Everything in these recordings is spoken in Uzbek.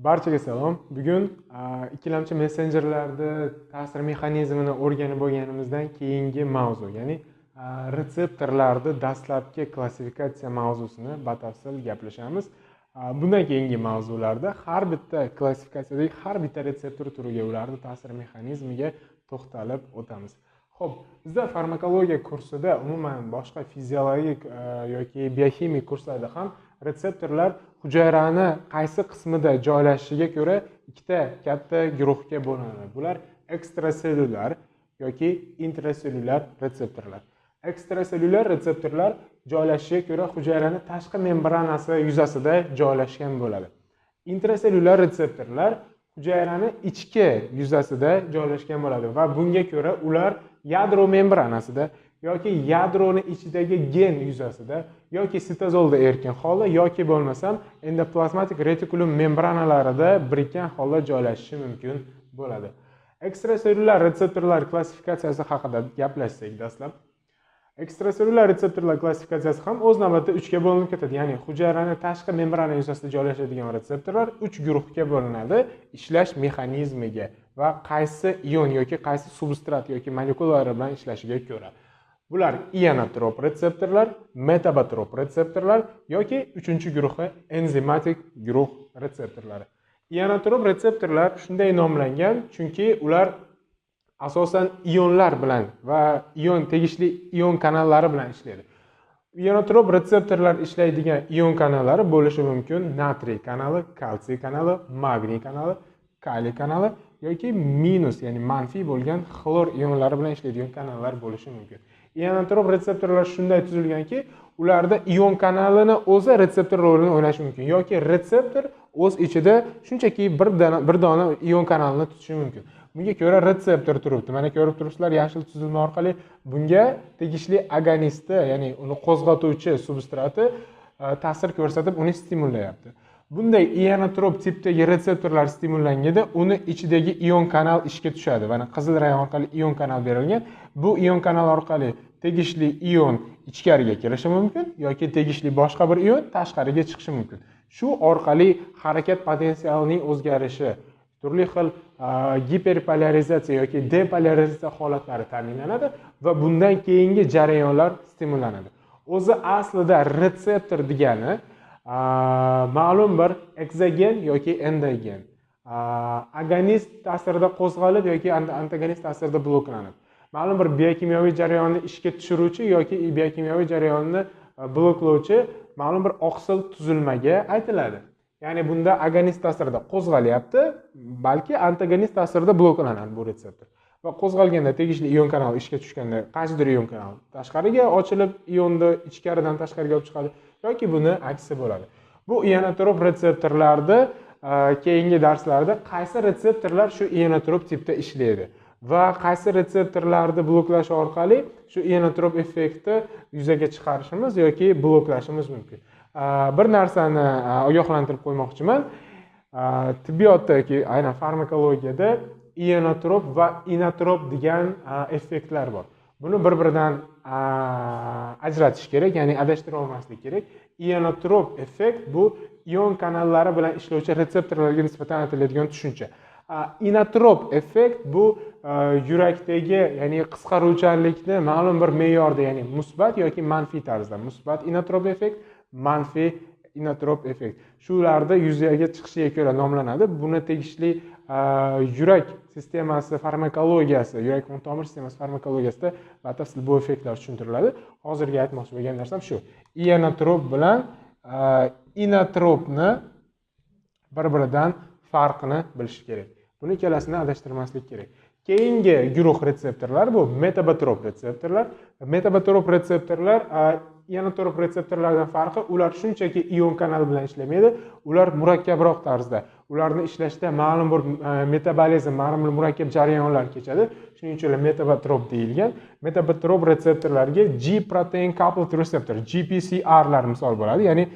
Barchaga salom. Bugun ikkilamchi messenjerlarda ta'sir mexanizmini o'rganib bo'lganimizdan keyingi mavzu, ya'ni retseptorlarni dastlabki klassifikatsiya mavzusini batafsil gaplashamiz. Bundan keyingi mavzularda har bitta klassifikatsiyadagi har bitta retseptor turiga, ularni ta'sir mexanizmiga to'xtalib o'tamiz. Xo'p, bizda farmakologiya kursida, umuman boshqa fiziologik yoki bioximik kurslarda ham retseptorlar hujayrani qaysi qismida joylashishiga ko'ra ikkita katta guruhga bo'linadi. Bular ekstrasellyular yoki intrasellyular retseptorlar. Ekstrasellyular retseptorlar joylashishiga ko'ra hujayrani tashqi membranasi yuzasida joylashgan bo'ladi. Intrasellyular retseptorlar hujayrani ichki yuzasida joylashgan bo'ladi va bunga ko'ra ular yadro membranasida yoki yadroni ichidagi gen yuzasida yoki sitozolda erkin holda yoki bo'lmasam endoplazmatik retikulum membranalarida birikkan holda joylashishi mumkin bo'ladi. Ekstrasellyular retseptorlar klassifikatsiyasi haqida gaplashsak dastlab. Ekstrasellyular retseptorlar klassifikatsiyasi ham o'z navbatida 3 ga bo'linib ketadi. Ya'ni hujayrani tashqi membrana yuzasida joylashadigan retseptorlar 3 guruhga bo'linadi ishlash mexanizmiga va qaysi ion yoki qaysi substrat yoki molekulalar bilan ishlashiga ko'ra. Bular ionotrop retseptorlar, metabotrop retseptorlar yoki 3-guruhi enzimatik guruh retseptorlari. Ionotrop retseptorlar shunday nomlangan, chunki ular asosan ionlar bilan va ion tegishli ion kanallari bilan ishlaydi. Ionotrop retseptorlar ishlaydigan ion kanallari bo'lishi mumkin: natriy kanali, kalsiy kanali, magniy kanali, kaliy kanali yoki minus, ya'ni manfiy bo'lgan xlor ionlari bilan ishlaydigan kanallar bo'lishi mumkin. Ionotrop retseptorlar shunday tuzilganki, ularda ion kanalini o'zi retseptor rolini o'ynashi mumkin yoki retseptor o'z ichida shunchaki bir dona ion kanalini tutishi mumkin. Bunga ko'ra retseptor turibdi. Mana ko'rib turibsizlar, yashil tuzilma orqali bunga tegishli agonisti, ya'ni uni qo'zg'atuvchi substrati ta'sir ko'rsatib, uni stimullayapti. Bunday ionotrop tipdagi retseptorlar stimullanganda uni ichidagi ion kanal ishga tushadi. Mana qizil rang orqali ion kanal berilgan. Bu ion kanal orqali tegishli ion ichkariga kirishi mumkin yoki tegishli boshqa bir ion tashqariga chiqishi mumkin. Shu orqali harakat potensialining o'zgarishi, turli xil giperpolarizatsiya yoki depolarizatsiya holatlari ta'minlanadi va bundan keyingi jarayonlar stimullanadi. O'zi aslida retseptor degani ma'lum bir ekzogen yoki endogen, agonist ta'sirida qo'zg'alib yoki antagonist ta'sirida bloklanib, ma'lum bir biokimyoviy jarayonni ishga tushiruvchi yoki biokimyoviy jarayonni bloklovchi ma'lum bir oqsil tuzilmaga aytiladi. Ya'ni bunda agonist ta'sirida qo'zg'alyapti, balki antagonist ta'sirida bloklanadi bu retseptor. Va qo'zg'alganda tegishli ion kanal ishga tushganda qaysidir ion kanal tashqariga ochilib, ionni ichkaridan tashqariga olib chiqadi yoki buni aksi bo'ladi. Bu ionotrop retseptorlarda keyingi darslarda qaysi retseptorlar shu ionotrop tipda ishlaydi va qaysi retseptorlarni bloklash orqali shu ionotrop effektni yuzaga chiqarishimiz yoki bloklashimiz mumkin. Bir narsani ogohlantirib qo'ymoqchiman. Tibbiyotda yoki aynan farmakologiyada ionotrop va inotrop degan effektlar bor. Buni bir-biridan ajratish kerak, ya'ni adashtira olmaslik kerak. Ionotrop effekt bu ion kanallari bilan ishlovchi retseptorlarga nisbatan aytiladigan tushuncha. Inotrop effekt bu yurakdagi, ya'ni qisqaruvchanlikni ma'lum bir me'yorda, ya'ni musbat yoki manfiy tarzda, musbat inotrop effekt, manfiy inotrop effekt. Shularda yuzaga chiqishiga ko'ra nomlanadi. Buni tegishli yurak sistemasi farmakologiyasi, yurak qon tomir sistemasi farmakologiyasida batafsil bu effektlar tushuntiriladi. Hozirgi aytmoqchi bo'lgan narsam shu. Ionotrop bilan inotropni bir-biridan farqini bilish kerak. Buni ikkalasini adashtirmaslik kerak. Keyingi guruh retseptorlar bu metabotrop retseptorlar. Metabotrop retseptorlar ionotrop retseptorlardan farqi, ular shunchaki ion kanali bilan ishlamaydi, ular murakkabroq tarzda. Ularni ishlashda ma'lum bir metabolizm, ma'lum bir murakkab jarayonlar kechadi. Shuning uchun ular metabotrop deyilgan. Metabotrop retseptorlarga G protein coupled receptor, GPCR lar misol bo'ladi. Ya'ni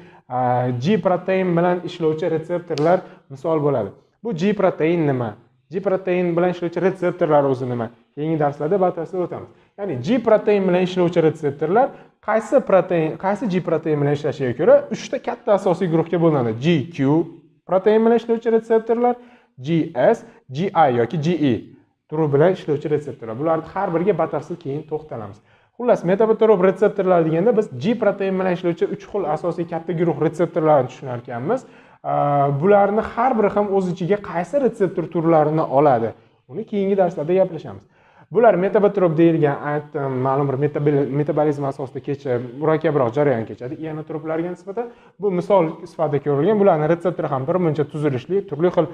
G protein bilan ishlovchi retseptorlar misol bo'ladi. Bu G protein nima? G protein bilan ishlovchi retseptorlar o'zi nima? Keyingi darslarda batafsil o'tamiz. Ya'ni G protein bilan ishlovchi retseptorlar qaysi protein, qaysi G protein bilan ishlashiga ko'ra 3 ta katta asosiy guruhga bo'linadi. GQ, protein bilan ishlovchi retseptorlar, GS, GI yoki GE turi bilan ishlovchi retseptorlar. Bularni har biriga batafsil keyin to'xtalamiz. Xullas, metabotrop retseptorlar deganda biz G protein bilan ishlovchi 3 xil asosiy katta guruh retseptorlarni tushunar ekanmiz. Bularni har biri ham o'z ichiga qaysi retseptor turlarini oladi? Uni keyingi darslarda gaplashamiz. Bular metabotrop deyilgan aytdim, ma'lum bir metabolizm asosida kechib, murakkabroq jarayon kechadi ionotroplarga nisbatan. Bu misol sifatida ko'rilgan. Bularning retseptori ham bir muncha tuzilishli, turli xil,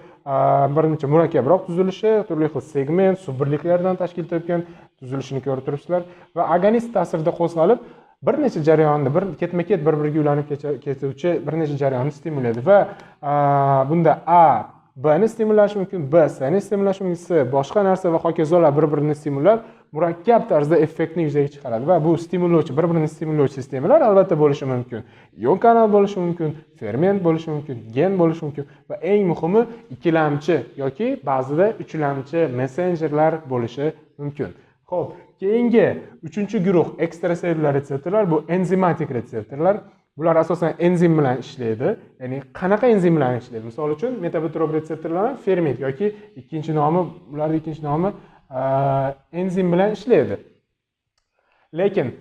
bir muncha murakkabroq tuzilishi, turli xil segment, subbirliklardan tashkil topgan tuzilishini ko'rib turibsizlar va agonist ta'sirida qo'zg'alib bir necha jarayonni bir ketma-ket bir-biriga ulanib ketuvchi bir necha jarayonni stimullaydi va bunda A B ni stimullashi mumkin, B C ni stimullashi mumkin, C boshqa narsa va hokazolar bir-birini stimullab murakkab tarzda effektni yuzaga chiqaradi va bu stimullovchi, bir-birini stimullovchi sistemalar albatta bo'lishi mumkin. Ion kanal bo'lishi mumkin, ferment bo'lishi mumkin, gen bo'lishi mumkin va eng muhimi ikkilamchi yoki ba'zida uchlamchi messenjerlar bo'lishi mumkin. Xo'p, keyingi uchinchi guruh ekstrasellyular retseptorlar, bu enzimatik retseptorlar. Bular asosan enzim bilan ishlaydi. Ya'ni qanaqa enzim bilan ishlaydi? Misol uchun metabotrop retseptorlar ham ferment yoki ikkinchi nomi, ularning ikkinchi nomi enzim bilan ishlaydi. Lekin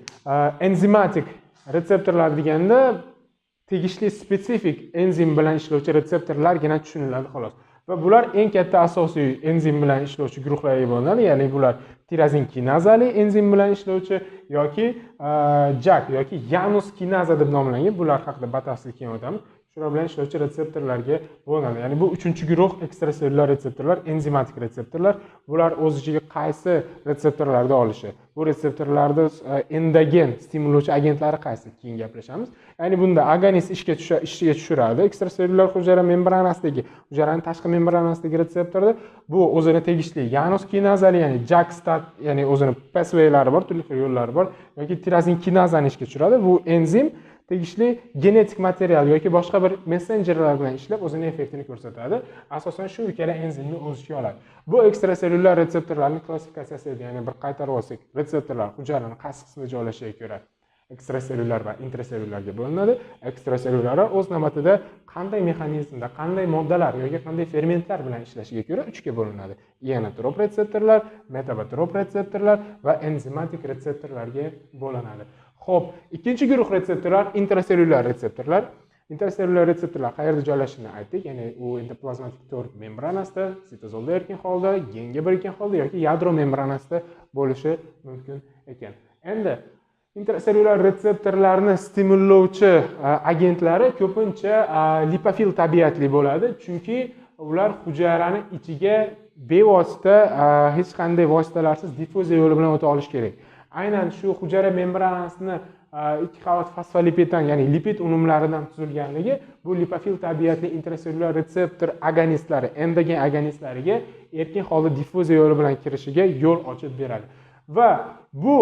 enzimatik retseptorlar deganda tegishli spesifik enzim bilan ishlovchi retseptorlargina tushuniladi xolos. Va bular eng katta asosiy enzim bilan ishlovchi guruhlarga bo'linadi. Ya'ni bular tirozin kinazali enzim bilan ishlovchi yoki JAK yoki Janus kinaza deb nomlangan. Bular haqida batafsil keyin o'tamiz. Shular bilan ishlovchi retseptorlarga bo'linadi. Ya'ni bu uchinchi guruh ekstrasellyular retseptorlar, enzimatik retseptorlar. Bular o'z ichiga qaysi retseptorlarni olishi, bu retseptorlarda endogen stimullovchi agentlari qaysi, keyin gaplashamiz. Ya'ni bunda agonist ishga tushiradi ekstrasellyular hujayra membranasidagi, hujayrani tashqi membranasidagi retseptorda. Bu o'zini tegishli Janus kinazali, ya'ni JAK-STAT, ya'ni o'zini pathwaylari bor, turli xil yo'llari bor yoki tirozin kinazani ishga tushiradi. Bu enzim tegishli genetik material yoki boshqa bir messenjerlar bilan ishlab o'zini effektini ko'rsatadi. Asosan shu ikkala enzimni o'z ichiga oladi. Bu ekstrasellyular retseptorlarning klassifikatsiyasi edi. Ya'ni bir qaytarib olsak, retseptorlar hujayrani qaysi qismida joylashishiga ko'ra ekstrasellyular va intrasellyularga bo'linadi. Ekstrasellyularlar o'z navbatida qanday mexanizmda, qanday moddalar yoki qanday fermentlar bilan ishlashiga ko'ra uchga bo'linadi. Ionotrop retseptorlar, metabotrop retseptorlar va enzimatik retseptorlarga bo'linadi. Xo'p, ikkinchi guruh retseptorlar intrasellyular retseptorlar. Intrasellyular retseptorlar qayerda joylashishini aytdik, ya'ni u endoplazmatik to'r membranasida, sitozolda erkin holda, genga birikkan holda yoki yadro membranasida bo'lishi mumkin ekan. Endi intrasellyular retseptorlarni stimullovchi agentlari ko'pincha lipofil tabiatli bo'ladi, chunki ular hujayrani ichiga bevosita, hech qanday vositalarsiz diffuziya yo'li bilan o'ta olish kerak. Aynan shu hujayra membranasini ikki qavat fosfolipiddan, ya'ni lipid unumlaridan tuzilganligi bu lipofil tabiatli intrasellyular retseptor agonistlari, endogen agonistlariga erkin holda diffuziya yo'li bilan kirishiga yo'l ochib beradi. Va bu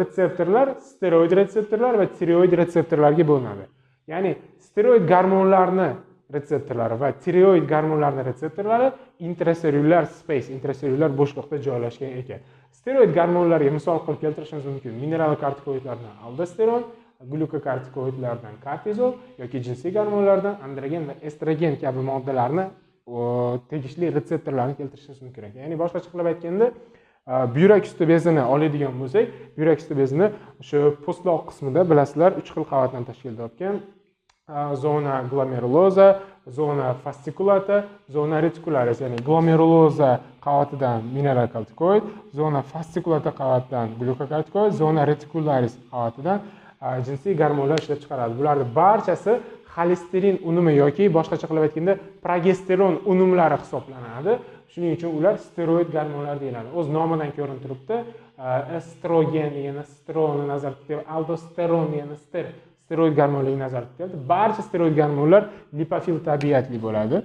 retseptorlar steroid retseptorlar va tiroid retseptorlarga bo'linadi. Ya'ni steroid gormonlarni retseptorlari va tiroid gormonlarni retseptorlari intrasellyular space, intrasellyular bo'shliqda joylashgan ekan. Steroid gormonlarga misol qilib keltirishimiz mumkin mineralokortikoidlardan aldosteron, glyukokortikoidlardan kortizol yoki jinsiy gormonlardan androgen va estrogen kabi moddalarni tegishli retseptorlarni keltirishimiz mumkin ekan. Ya'ni boshqacha qilib aytganda, buyrak usti bezini oladigan bo'lsak, buyrak usti bezini o'sha po'stloq qismida bilasizlar 3 xil qavatdan tashkil topgan. Zona glomeruloza, zona fascikulata, zona reticularis, ya'ni glomeruloza qavatidan mineralokortikoid, zona fascikulata qavatidan glyukokortikoid, zona reticularis qavatidan jinsiy gormonlar ishlab chiqaradi. Bularning barchasi xolesterin unumi yoki boshqacha qilib aytganda progesteron unumlari hisoblanadi. Shuning uchun ular steroid gormonlar deyiladi. O'z nomidan ko'rinib turibdi. Estrogen degani stronni nazarda tutyapti, aldosteron degani steroid gormonligini nazarda tutyapti. Barcha steroid gormonlar lipofil tabiatli bo'ladi.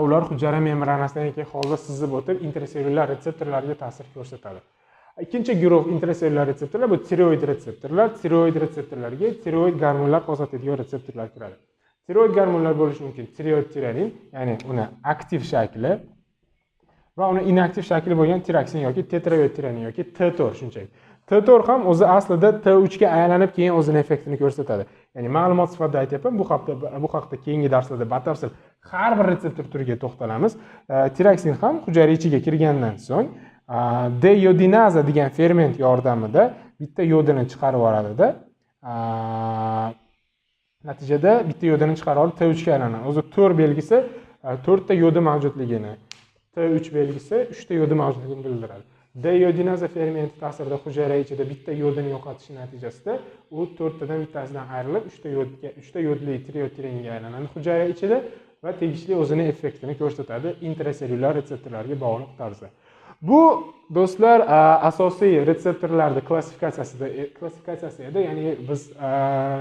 Ular hujayra membranasidan keyin holda sizib o'tib intrasellyular retseptorlarga ta'sir ko'rsatadi. Ikkinchi guruh intrasellyular retseptorlar bu tiroid retseptorlar. Tiroid retseptorlarga tiroid gormonlar qo'zg'atadigan retseptorlar kiradi. Tiroid gormonlar bo'lishi mumkin. Tiroid tironin, ya'ni uni aktiv shakli va uni inaktiv shakli bo'lgan tiroksin yoki tetrayoid tironin yoki T4 shunchaki. T4 ham o'zi aslida T3 ga aylanib keyin o'zini effektini ko'rsatadi. Ya'ni ma'lumot sifatida aytyapman, bu haqda keyingi darslarda batafsil har bir retseptor turiga to'xtalamiz. Tiroksin ham hujayra ichiga kirgandan so'ng deyodinaza degan ferment yordamida bitta yodini chiqarib yuboradida, natijada bitta yodini chiqarib olib T3 ga aylanadi. O'zi 4 belgisi 4 ta yodi mavjudligini, T3 belgisi 3 ta yodi mavjudligini bildiradi. Deyodinaza fermenti ta'sirida hujayra ichida bitta yodini yo'qotishi natijasida u 4 tadan bittasidan ayrilib 3 ta yodli triotiringa aylanadi hujayra ichida va tegishli o'zini effektini ko'rsatadi intrasellyular retseptorlarga bog'liq tarzda. Bu do'stlar asosiy retseptorlarning klassifikatsiyasi edi. Ya'ni biz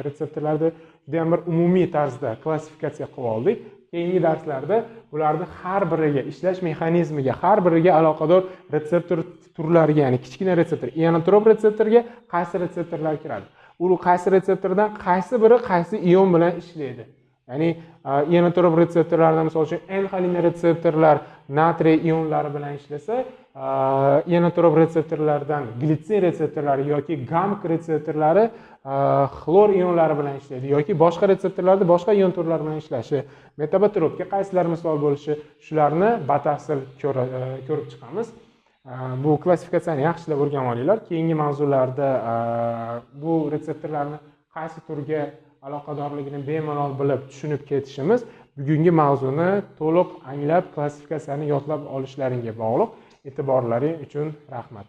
retseptorlarni juda ham bir umumiy tarzda klassifikatsiya qilib oldik. Keyingi darslarda bularni har biriga ishlash mexanizmiga, har biriga aloqador retseptor turlariga, ya'ni kichkina retseptor, ionotrop retseptorga qaysi retseptorlar kiradi, u qaysi retseptordan qaysi biri qaysi ion bilan ishlaydi. Ya'ni ionotrop retseptorlardan misol uchun N-xolin retseptorlar natriy ionlari bilan ishlasa, ionotrop retseptorlardan glitsin retseptorlari yoki GAMK retseptorlari xlor ionlari bilan ishlaydi yoki boshqa retseptorlarda boshqa ion turlari bilan ishlashi, metabotropga qaysilar misol bo'lishi, shularni batafsil ko'rib chiqamiz. Bu klassifikatsiyani yaxshilab o'rganib olinglar. Keyingi mavzularda bu retseptorlarni qaysi turga aloqadorligini bemalol bilib, tushunib ketishimiz bugungi mavzuni to'liq anglab, klassifikatsiyani yodlab olishlaringga bog'liq. E'tiborlaring uchun rahmat.